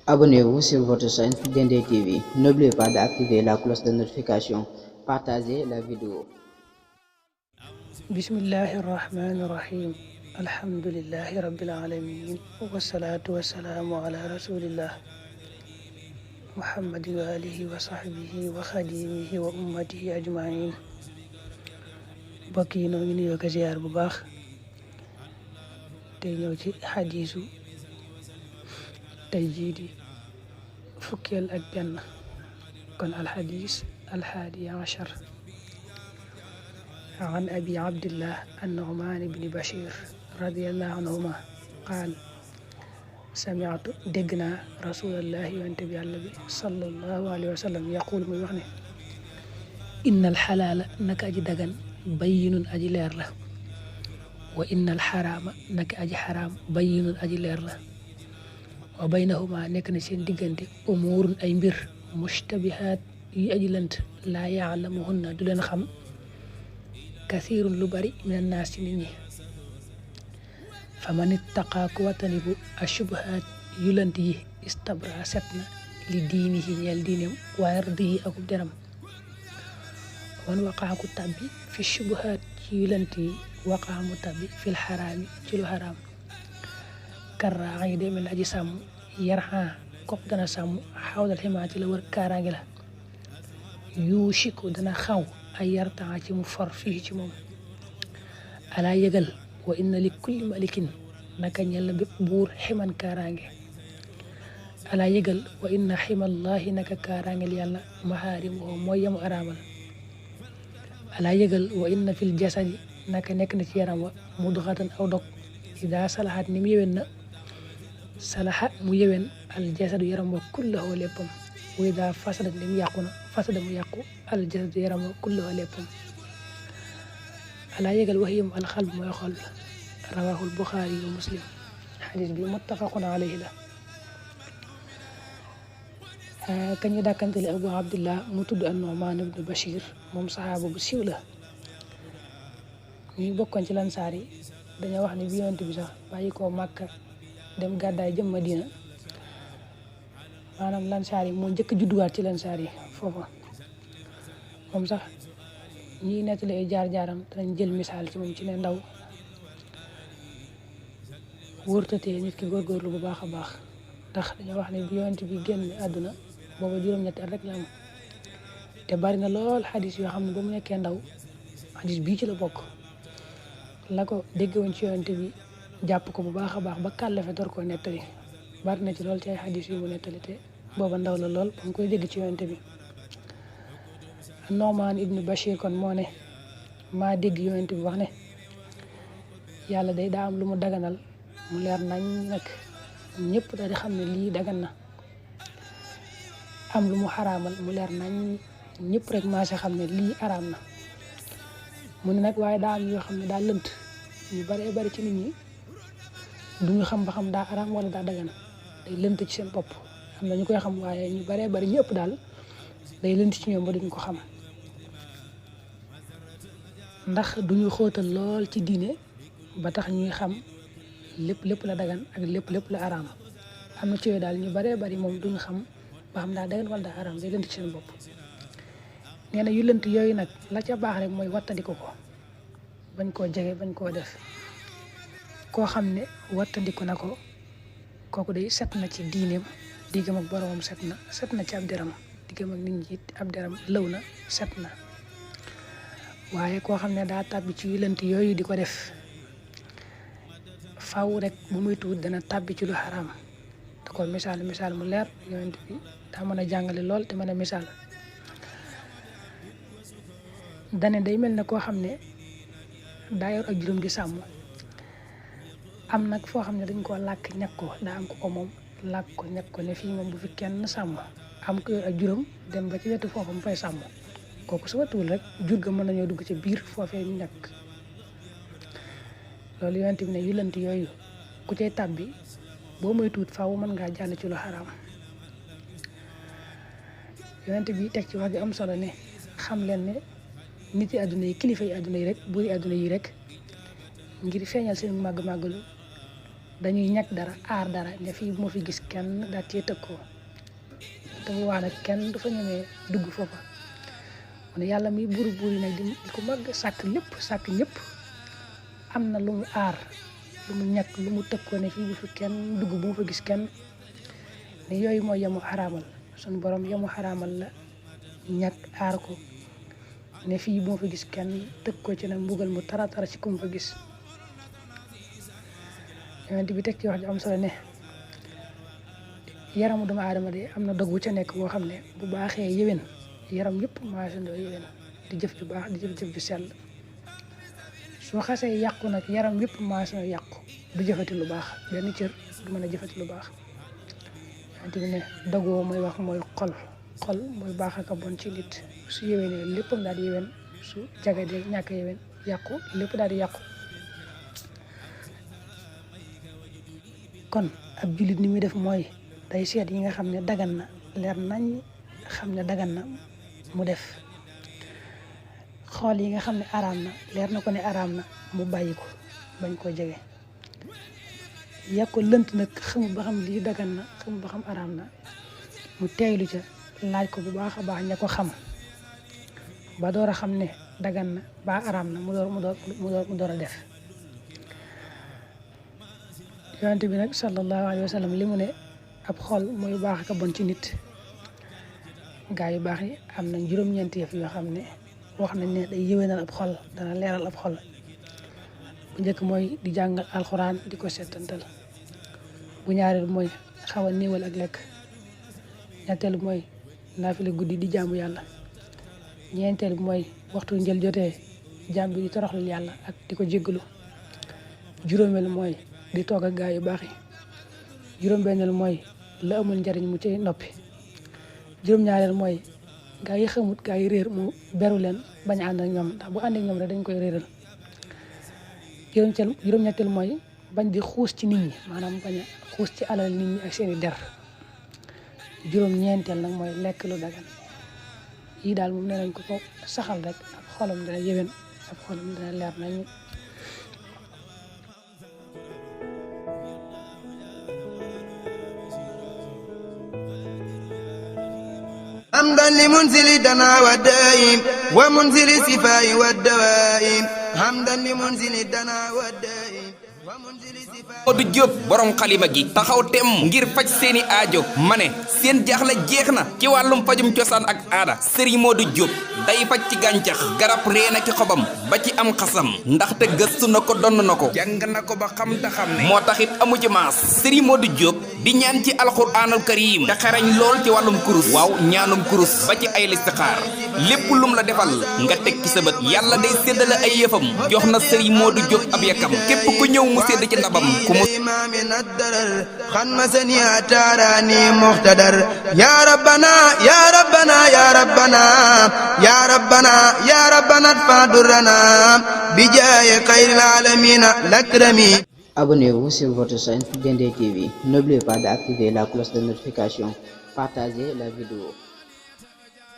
Abonnez-vous sur votre chaîne Dendé TV. N'oubliez pas d'activer la cloche de notification. Partagez la vidéo. bismillahi irrahmani irrahim alhamdulillahi rabbil alamin wassalatu wassalamu ala rasulillah muhammadin wa alihi wa sahbihi wa xadimihi wa ummatihi ajmain. mbokk yi noo ngi nuyoo ko ziyaar bu baax tey ñëw ci xadiisu tey jii di fukkeel ak benn kon alxadiis alxaadi achar عن أبي عبد الله النعمان بن بشير رضي الله عنهما قال سمعت دقنا رسول الله وانتبه النبي صلى الله عليه وسلم يقول من وحنه إن الحلال نك أجي دقن بين أجي لير له وإن الحرام نك أجي حرام بين أجي لير له وبينهما نكن سين دقنتي أمور أي مبر مشتبهات يأجي لنت لا يعلمهن دولن خم kathirun lu bari minan naas ci nit ñi fa man ittaqa ku watanibu ashubhaat yu lant yi istabra set na li diinihi ñeel diineem waaye ardihi akub deram man waqaa ku tabbi fi shubuhaat ci yu lant yi waqaa mu tabbi fil xaraami ci lu xaraam karraa yi demel aji sàmm yarxa kopp dana sàmm xawdal ximaa ci la wër kaaraange la yuushiku dana xaw ay yartaa ci mu far fii ci moom alaa yëgal wa inna li kulli malikin naka ñel na bépp buur ximan kaaraange alaa yëgal wa inna ximallahi naka kaaraangel yàlla maxaarimuhu mooy yamu araamal alaa yëgal wa inna fil jasadi naka nekk na ci yaram wa mudxatan aw dog ida salaxaat ni mu yëwen na salaxa mu yëwen al jasadu yaram wa kullahu léppam wa ida fasadat ni mu yàqu na fasada mu yàqu al jasadu yaram wa kullahu léppam alaa yëgal wax yëm alxalb mooy xol rawahul buxaari wa muslim xadis bi muttafaqun alayhi la kañu dàkkantele abu abdillah mu tudd an nu'man ibnu bashir moom saxaaba bu siiw la ñuy bokkoon ci lansaar yi dañoo wax ne bi yonent bi sax bàyyi koo màkka dem gàddaay jëm madina maanaam lansaar yi moo njëkk judduwaat ci lansaar yi foofa moom sax ñiy nettali ay jaar-jaaram danañ jël misaal ci moom ci ne ndaw wërtatee nit ki góorgóorlu bu baax a baax ndax dañoo wax ne bi yonent bi génn àdduna booba juróom-ñetti at rek la am te bari na lool xadis yoo xam ne ba mu nekkee ndaw xadis bii ci la bokk la ko dégg woon ci yonent bi jàpp ko bu baax a baax ba kàllafe door koo nettali bari na ci lool ci ay xadis yu mu nettali te booba ndaw la lool ba mu koy dégg ci yonent bi Nu'man ibnu Bashir kon moo ne maa dégg yonent bi wax ne yàlla day daa am lu mu daganal mu leer nañ nag ñëpp daal di xam ne lii dagan na am lu mu xaraamal mu leer nañ ñëpp rek maa si xam ne lii araam na mu ne nag waaye daa am yoo xam ne daa lënt ñu baree bari ci nit ñi duñu xam ba xam daa araam wala daa dagan day lënt ci seen bopp am na ñu koy xam waaye ñu baree bari ñëpp daal day lënt ci ñoom ba duñ ko xam ndax duñu xóotal lool ci diine ba tax ñuy xam lépp la dagan ak lépp la araam am na ci yooyu daal ñu baree bari moom duñu xam ba xam daa dagan wala daa araam day lënt ci seen bopp nee na yu lënt yooyu nag la ca baax rek mooy wattandiku ko bañ koo jege bañ koo def koo xam ne wattandiku na ko kooku day set na ci diineem diggam ak boroomam set na ci ab deram diggam ak nit ñi ab deram lëw na set na waaye koo xam ne daa tàbbi ci yu lënt yooyu di ko def faw rek bu muy tuut dana tàbbi ci lu xaraam te kon misaal mu leer yonent bi daa mën a jàngale lool te mën a misaal dane day mel ne koo xam ne daa yor ak juróom di sàmm am nag foo xam ne dañ koo làkk ñag ko daa am ko moom làkk ko ñag ko ne fii moom bu fi kenn sàmm am ko yor ak juróom dem ba ci wetu foofu mu fay sàmm kooku su watuwul rek jur ga mën nañoo dugg ci biir foofee ñu ñàkk loolu yonent bi ne yu lënt yooyu ku cay tàbbi boo muy tuut faaw mën ngaa jàll ci lu xaraam yonent bi teg ci wax gi am solo ne xam leen ne nit yi àdduna yi kilifa yi àdduna yi rek buuri àdduna yi rek ngir feeñal seen màggalu dañuy ñàkk dara aar dara ne fii bu ma fi gis kenn daal cee tëkkoo te bu waa nag kenn du fa ñemee dugg foofa mu ne yàlla mi buur yi nag di ko mag sàkk lépp sàkk ñëpp am na lu mu aar lu mu ñàkk lu mu tëkkoo ne fii bu fi kenn dugg bu ma fa gis kenn ne yooyu mooy yamu xaraamal suñu borom yamu xaraamal la ñàkk aar ko ne fii bu ma fa gis kenn tëkkoo ci nag mbugal mu tara tara ci ku mu fa gis yonent bi teg ci wax ju am solo ne yaramu doomu aadama de am na dog bu ca nekk boo xam ne bu baaxee yéwén yaram yëpp maasandoo yéwén di jëf ju baax di jëf ju sell soo xasee yàqu nag yaram yëpp maasandoo yàqu du jëfati lu baax benn cër du mën a jëfati lu baax yonent bi ne dogoo mooy wax mooy xol mooy baax ak a bon ci nit su yéwénee léppam daal di yéwén su jagadee ñàkk yéwén yàqu lépp daal di yàqu kon ab jullit ni muy def mooy day seet yi nga xam ne dagan na leer nañ xam ne dagan na mu def xool yi nga xam ne araam na leer na ko ne araam na mu bàyyi ko bañ koo jege yàgg ko lënt nag xamul ba xam lii dagan na xamul ba xam araam na mu teeylu ca laaj ko bu baax a baax ña ko xam ba door a xam ne dagan na ba araam na mu door a def yonent bi nag sallallahu alayhi wa sallam li mu ne ab xol mooy baax ak a bon ci nit gaa yu baax yi am na juróom-ñeenti yëf yoo xam ne wax nañ ne day yéwénal ab xol dana leeral ab xol bu njëkk mooy di jàngal alxuraan di ko settantal bu ñaareel mooy xaw a néewal ak lekk ñetteel mooy naafila guddi di jaamu yàlla ñeenteel mooy waxtu njël jotee jaam bi di toroxlul yàlla ak di ko jéggalu juróomeel mooy di toog ak gaa yu baax yi juróom-benneel mooy la amul njariñ mu ci noppi juróom-ñaareel mooy gaa yi xamut gaa yi réer mu beru leen bañ a ànd ak ñoom ndax bu ànd ak ñoom rek dañ koy réeral juróom-ñetteel mooy bañ di xuus ci nit ñi maanaam bañ a xuus ci alal nit ñi ak seeni der juróom-ñeenteel nag mooy lekk lu dagan yii daal moom nee nañ ko saxal rek ab xolam dana yéwén ab xolam dana leer nañu حمدا لمنزل الدنا والدائم ومنزل الشفاء والدوائم حمدا لمنزل الدنا والدائم ومنزل الشفاء Modou Diop borom xalima gi taxaw tem ngir faj seeni aajo ma ne seen jaaxle jeex na ci wàllum fajum cosaan ak aada Serigne Modou Diop day faj ci gàncax garab reen ak xobam ba ci am xasam ndaxte gëstu na ko donn na ko jàng na ko ba xam te xam ne moo taxit amu ci maas Serigne Modou Diop di ñaan ci alxuraanul karim te xarañ lool ci wàllum kurus waaw ñaanum kurus ba ci ay listixaar lépp lum la defal nga teg ci sa bët yàlla day séddale ay yëfam jox na Serigne Modou Diop ab yakkam képp ku ñëw mu sédd ci ndabam ku mu من الدرر خنمسني أتاراني مقتدر يا ربنا يا ربنا يا ربنا يا ربنا يا ربنا ادفع درنا بجاه خير العالمين الأكرمين. Abonnez-vous sur votre chaîne Diendé TV. N'oubliez pas d'activer la cloche de notification. Partagez la vidéo.